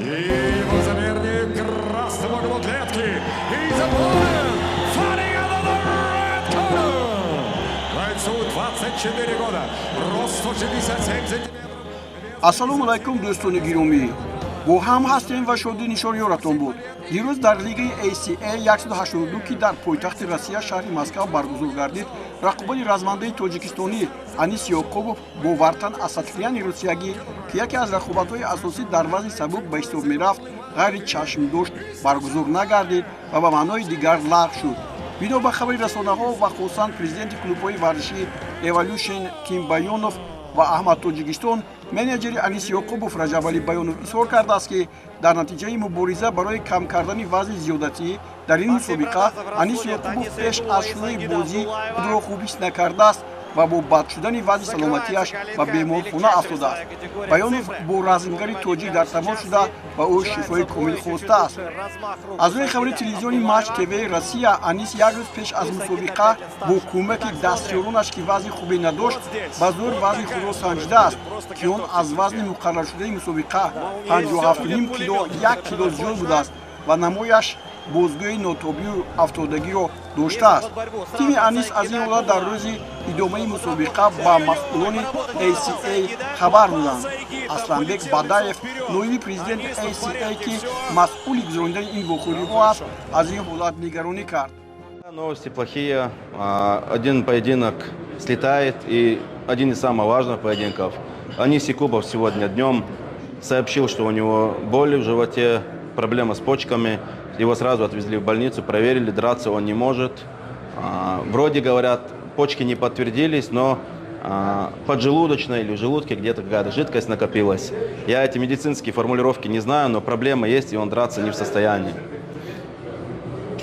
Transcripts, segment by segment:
И его соперник красного угла клетки. И забором fighting out of the red corner. Бойцу 24 года. Рост 167 сантиметров. Ассалому алайкум дӯстони гиромӣ. Бо ҳам ҳастем ва шодӣ нишониёратон буд. Дирӯз дар лигаи ACA 182 ки дар пойтахти Россия шаҳри Москав баргузор гардид, рақобати размандаи тоҷикистонӣ Анис Ёқубов бо Вартан Асатрияни русиягӣ, ки яке аз рақобатҳои асосӣ дар вазни сабук ба ҳисоб мерафт, ғайри чашмдошт баргузор нагардид ва ба маънои дигар лағв шуд. Бино ба хабари расонаҳо ва хусусан президенти клубҳои варзишии Evolution Тим Баёнов ва Аҳмад Тоҷикистон, менеҷери Анис Ёқубов Раҷабали Баёнов изҳор кардааст, ки дар натиҷаи мубориза барои кам кардани вазни зиёдатӣ дар ин мусобиқа Анис Ёқубов пеш аз шурӯи бозӣ худро хуб ҳис накардааст ва бо бад шудани вазни саломатиаш ба беморхона афтодааст. Баёнов бо размгари тоҷик дар тамос шуда ба ӯ шифои комил хостааст. Аз рӯи хабари телевизиони Матч ТВ Россия, Анис як рӯз пеш аз мусобиқа бо кӯмаки дастёронаш, ки вазни хубе надошт, ба зур вазни худро санҷидааст, ки он аз вазни муқарраршудаи мусобиқа 57.5 кило 1 кило зиёд будааст ва намояш бозгӯи нотобию афтодагиро доштааст. Тими Анис аз ин ҳолат дар рӯзи идомаи мусобиқа ба масъулони ACA хабар доданд. Асланбек Бадаев, ноиби президенти ACA, ки масъули гузарондани ин вохӯриҳо аст, аз ин ҳолат нигаронӣ кард. Новости плохие. Один поединок слетает, и один из самых важных поединков. Анис Ёқубов сегодня днем сообщил, что у него боли в животе, проблема с почками. Его сразу отвезли в больницу, проверили, драться он не может. Вроде говорят, почки не подтвердились, но поджелудочной или в желудке где-то какая-то жидкость накопилась. Я эти медицинские формулировки не знаю, но проблема есть, и он драться не в состоянии.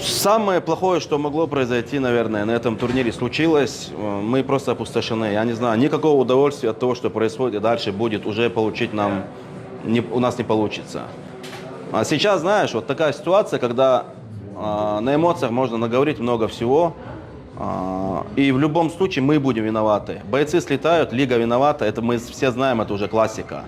Самое плохое, что могло произойти, наверное, на этом турнире случилось. Мы просто опустошены. Я не знаю, никакого удовольствия от того, что происходит и дальше будет, уже получить нам у нас не получится. А сейчас, знаешь, вот такая ситуация, когда на эмоциях можно наговорить много всего, и в любом случае мы будем виноваты. Бойцы слетают, лига виновата, это мы все знаем, это уже классика.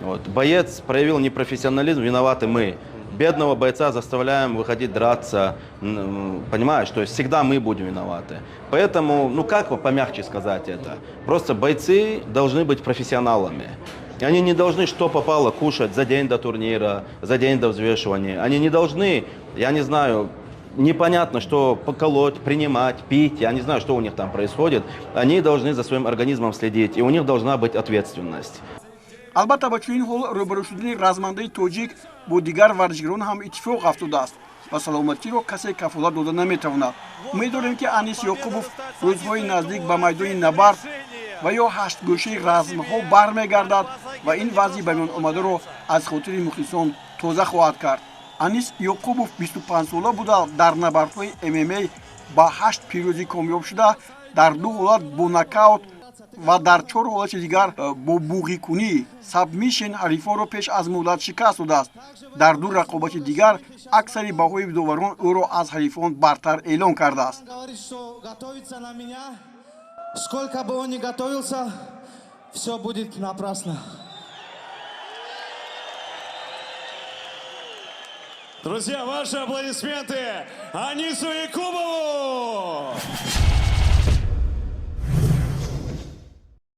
Вот. Боец проявил непрофессионализм, виноваты мы. Бедного бойца заставляем выходить драться, понимаешь, то есть всегда мы будем виноваты. Поэтому, ну как помягче сказать это, просто бойцы должны быть профессионалами. Они не должны что попало кушать за день до турнира, за день до взвешивания. Они не должны, я не знаю, непонятно, что поколоть, принимать, пить. Я не знаю, что у них там происходит. Они должны за своим организмом следить, и у них должна быть ответственность. албатта ба чунин ҳол рӯбарӯ шудани размандаи тоҷик бо дигар варзишгирон ҳам иттифоқ афтодааст ва саломатиро касе кафолат дода наметавонад. умед дорем, ки Анис Ёқубов рӯзҳои наздик ба майдони набард ва ё ҳаштгӯшаи размҳо бармегардад ва ин вазни ба миён омадаро аз хотири мухлисон тоза хоҳад кард. Анис Ёқубов 25 сола буда дар набардҳои MMA ба 8 пирӯзӣ комёб шуда, дар 2 ҳолат бо нокаут ва дар 4 ҳолати дигар бо буғикунӣ сабмишн ҳарифоро пеш аз муддат шикаст додааст. Дар 2 рақобати дигар аксари баҳои видоварон ӯро аз ҳарифон бартар эълон кардааст. Сколько бы он ни готовился, все будет напрасно. Друзья, ваши аплодисменты Анису Ёқубову!